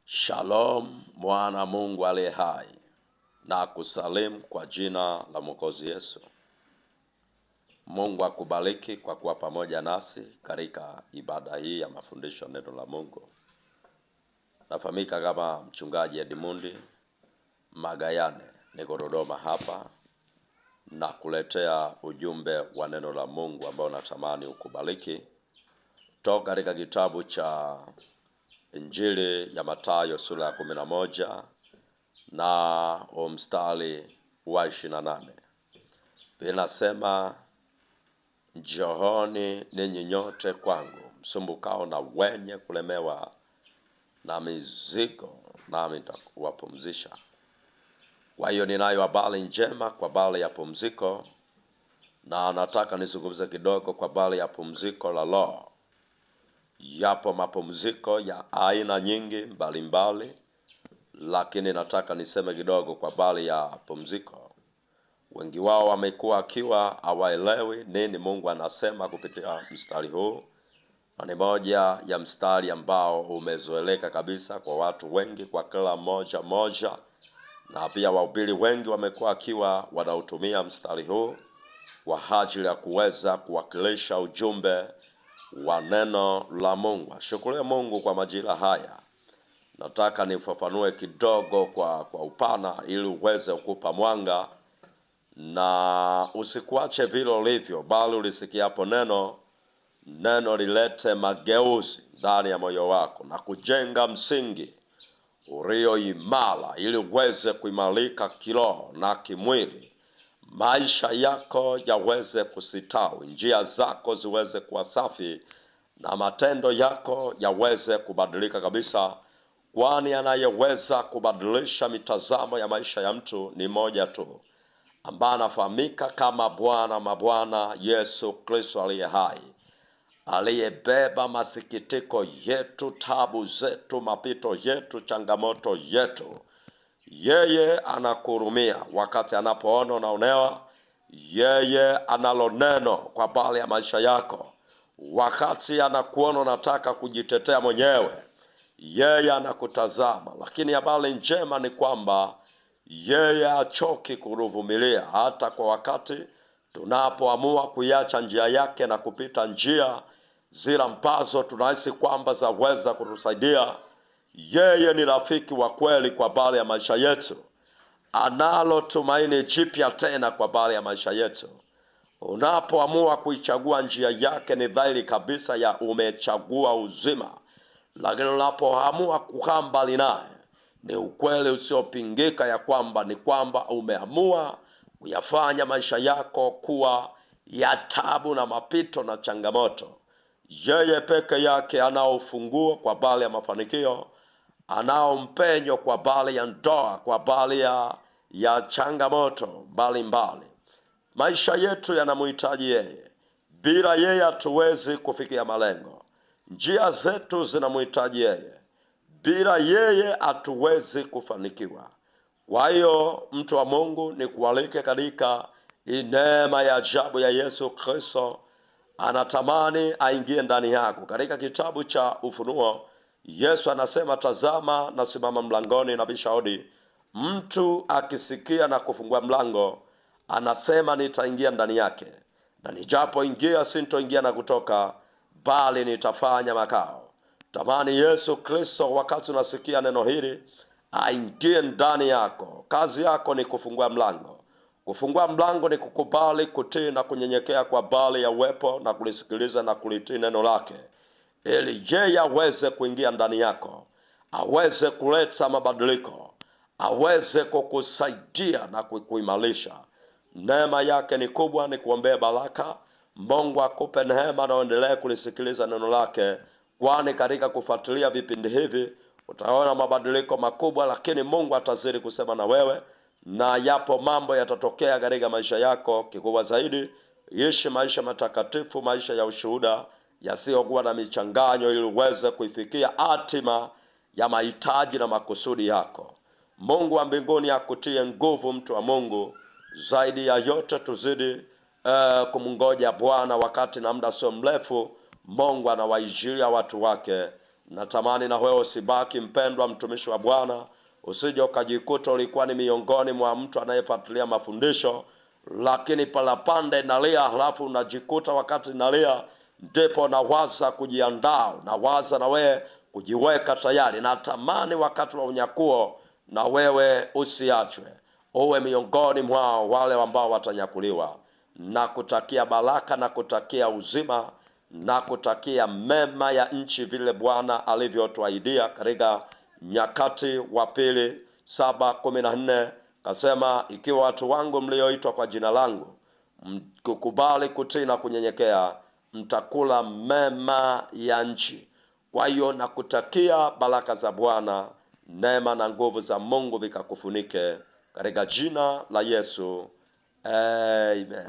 Shalom, mwana Mungu aliye hai, na kusalimu kwa jina la Mwokozi Yesu. Mungu akubariki kwa kuwa pamoja nasi katika ibada hii ya mafundisho neno la Mungu. Nafahamika kama mchungaji Edmundi Magayane, niko Dodoma hapa na kuletea ujumbe wa neno la Mungu ambao natamani ukubariki toka katika kitabu cha Injili ya Mathayo sura ya 11 na mstari wa 28. Vinasema, njooni ninyi nyote kwangu msumbukao na wenye kulemewa na mizigo, nami nitawapumzisha. Kwa hiyo ninayo habari njema kwa habari ya pumziko, na nataka nizungumze kidogo kwa habari ya pumziko la roho. Yapo mapumziko ya aina nyingi mbalimbali, lakini nataka niseme kidogo kwa habari ya pumziko. Wengi wao wamekuwa akiwa hawaelewi nini Mungu anasema kupitia mstari huu, na ni moja ya mstari ambao umezoeleka kabisa kwa watu wengi, kwa kila mmoja moja, na pia wahubiri wengi wamekuwa akiwa wanautumia mstari huu kwa ajili ya kuweza kuwakilisha ujumbe wa neno la Mungu. Ashukuriwe Mungu kwa majira haya. Nataka nifafanue kidogo kwa upana ili uweze kukupa mwanga na usikuache vile ulivyo, bali ulisikiapo neno, neno lilete mageuzi ndani ya moyo wako na kujenga msingi ulio imara, ili uweze kuimarika kiroho na kimwili, maisha yako yaweze kusitawi, njia zako ziweze kuwa safi na matendo yako yaweze kubadilika kabisa, kwani anayeweza kubadilisha mitazamo ya maisha ya mtu ni mmoja tu, ambaye anafahamika kama Bwana mabwana, Yesu Kristo aliye hai, aliyebeba masikitiko yetu, tabu zetu, mapito yetu, changamoto yetu. Yeye anakuhurumia wakati anapoona unaonewa. Yeye analo neno kwa habari ya maisha yako. Wakati anakuona unataka kujitetea mwenyewe, yeye anakutazama. Lakini habari njema ni kwamba yeye hachoki kuruvumilia, hata kwa wakati tunapoamua kuiacha njia yake na kupita njia zile ambazo tunahisi kwamba zaweza kutusaidia. Yeye ni rafiki wa kweli kwa habari ya maisha yetu, analo tumaini jipya tena kwa habari ya maisha yetu. Unapoamua kuichagua njia yake, ni dhahiri kabisa ya umechagua uzima, lakini unapoamua kukaa mbali naye, ni ukweli usiopingika ya kwamba ni kwamba umeamua kuyafanya maisha yako kuwa ya tabu na mapito na changamoto. Yeye peke yake anao ufunguo kwa habari ya mafanikio, anao mpenyo kwa habari ya ndoa, kwa habari ya changamoto mbalimbali. Maisha yetu yanamhitaji yeye. Bila yeye hatuwezi kufikia malengo. Njia zetu zinamhitaji yeye. Bila yeye hatuwezi kufanikiwa. Kwa hiyo mtu wa Mungu, ni kualike katika neema ya ajabu ya Yesu Kristo. Anatamani aingie ndani yako. Katika kitabu cha Ufunuo, Yesu anasema, tazama nasimama mlangoni nabisha hodi. Mtu akisikia na kufungua mlango, anasema nitaingia ndani yake, na nijapoingia sintoingia na kutoka, bali nitafanya makao. Tamani Yesu Kristo, wakati unasikia neno hili, aingie ndani yako. Kazi yako ni kufungua mlango. Kufungua mlango ni kukubali, kutii na kunyenyekea kwa habari ya uwepo na kulisikiliza na kulitii neno lake, ili yeye aweze kuingia ndani yako, aweze kuleta mabadiliko, aweze kukusaidia na kukuimarisha. Neema yake ni kubwa. Ni kuombea baraka. Mungu akupe neema na uendelee kulisikiliza neno lake, kwani katika kufuatilia vipindi hivi utaona mabadiliko makubwa, lakini Mungu atazidi kusema na wewe na yapo mambo yatatokea katika maisha yako. Kikubwa zaidi, ishi maisha matakatifu, maisha ya ushuhuda yasiyokuwa na michanganyo, ili uweze kuifikia hatima ya mahitaji na makusudi yako. Mungu wa mbinguni akutie nguvu, mtu wa Mungu. Zaidi ya yote, tuzidi kumngoja Bwana. Wakati na muda sio mrefu, Mungu anawaijilia watu wake. Natamani na wewe usibaki, mpendwa mtumishi wa Bwana, usije ukajikuta ulikuwa ni miongoni mwa mtu anayefuatilia mafundisho, lakini parapanda inalia, halafu unajikuta wakati inalia ndipo nawaza kujiandaa, nawaza na wewe kujiweka tayari. Natamani wakati wa unyakuo na wewe usiachwe, uwe miongoni mwao wale ambao watanyakuliwa. Na kutakia baraka na kutakia uzima na kutakia mema ya nchi vile Bwana alivyotuahidia katika Nyakati wa Pili 7:14, kasema, ikiwa watu wangu mlioitwa kwa jina langu mkikubali kutii na kunyenyekea, mtakula mema ya nchi. Kwa hiyo nakutakia baraka za Bwana, neema na nguvu za Mungu vikakufunike katika jina la Yesu, amen.